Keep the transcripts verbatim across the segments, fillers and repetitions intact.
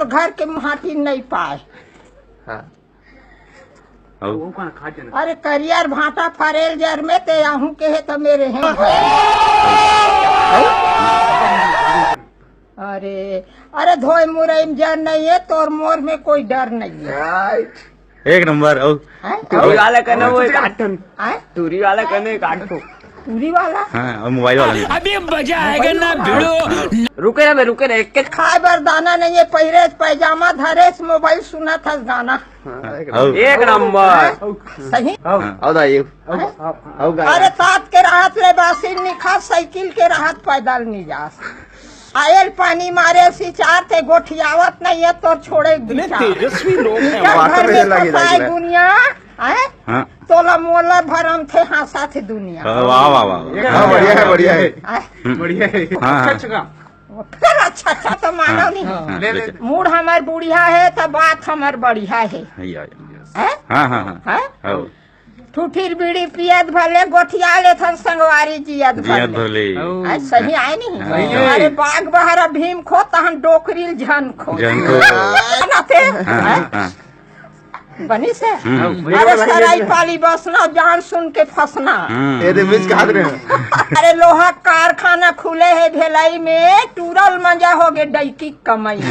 घर के माटी नहीं पाए। हाँ। अउ? अरे करियर भाटा फरेल जर में ते आहू के हे त मेरे हैं। अरे, अरे धोए मुरई में जर नहीं है, तोर मोर में कोई डर नहीं है। एक नंबर। अउ? हैं? टूरी वाला कने वो एक आठ ठन। हैं? टूरी वाला कने एक आठ ठो। टूरी वाला? हाँ, और मोबाइल वाला नहीं। अभी मजा आएगा ना भिड़ो। रुके ना बे, रुके ना, एक एक खाए बर दाना नहीं है, पहिरे पैजामा धरे, मोबाइल सुनत हस गाना। हाँ, एक नंबर। सही? आओ दाई। अरे तात के राहत ले बासी निखा, साइकिल के राहत पैदल नहीं जास। आयल पानी मारे सिचार ते गोठियावत नहीं है, तोर छोड़े विचार। तेजस्वी लोग हैं। जब घर में फंसाए दुनिया, हैं? हाँ। तोला मोला भरम थे हाँसा थे दुनिया। वाह, वाह, वाह, वाह। हाँ, बढ़िया है, बढ़िया है। हैं? हम्म। बढ़िया है। हाँ, हाँ। अच्छा, अच्छा। फिर अच्छा, अच्छा तो मानो नहीं। हाँ, ले, ले। मूड हमर बुढ़िया है, तो बात हमर बढ़िया है। हैं? हाँ, हाँ, हाँ। हैं? हाँ। ठूठीर बीड़ी पियत भले, गोठिया लेथन संगवारी जियत जियत भले। भले। हैं, सही आए नहीं? हाँ। अरे बाग बहरा भीम खो, तहन डोकरील झन खो। झन खो। ना थे? हाँ, हैं? हाँ। बनी से? हम्म। अरे सराई पाली बसना, जान सुन के फंसना। हम्म। ये दे बीच का हाथ रहे। अरे लोहा कारखाना खुले है भेलाई में, टूरल मंजा हो गए डैकी कमाई।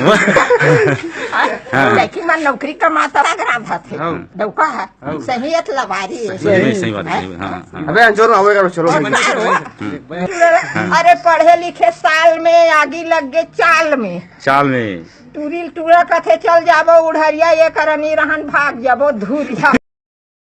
हाँ। डैकी मन नौकरी कमाता लग रहा था थे। हाँ। डौका है। हाँ। सही है, लबारी है। सही, सही बात है, हैं? सही बात, हाँ, हाँ। अबे अंजोर आवेगा, चलो। अरे पढ़े लिखे साल में आगी लग गए चाल में। चाल में। टूरिल टूरा कथे चल जाबो उढ़रिया, ये करनी रहन भाग जाबो धुरिया।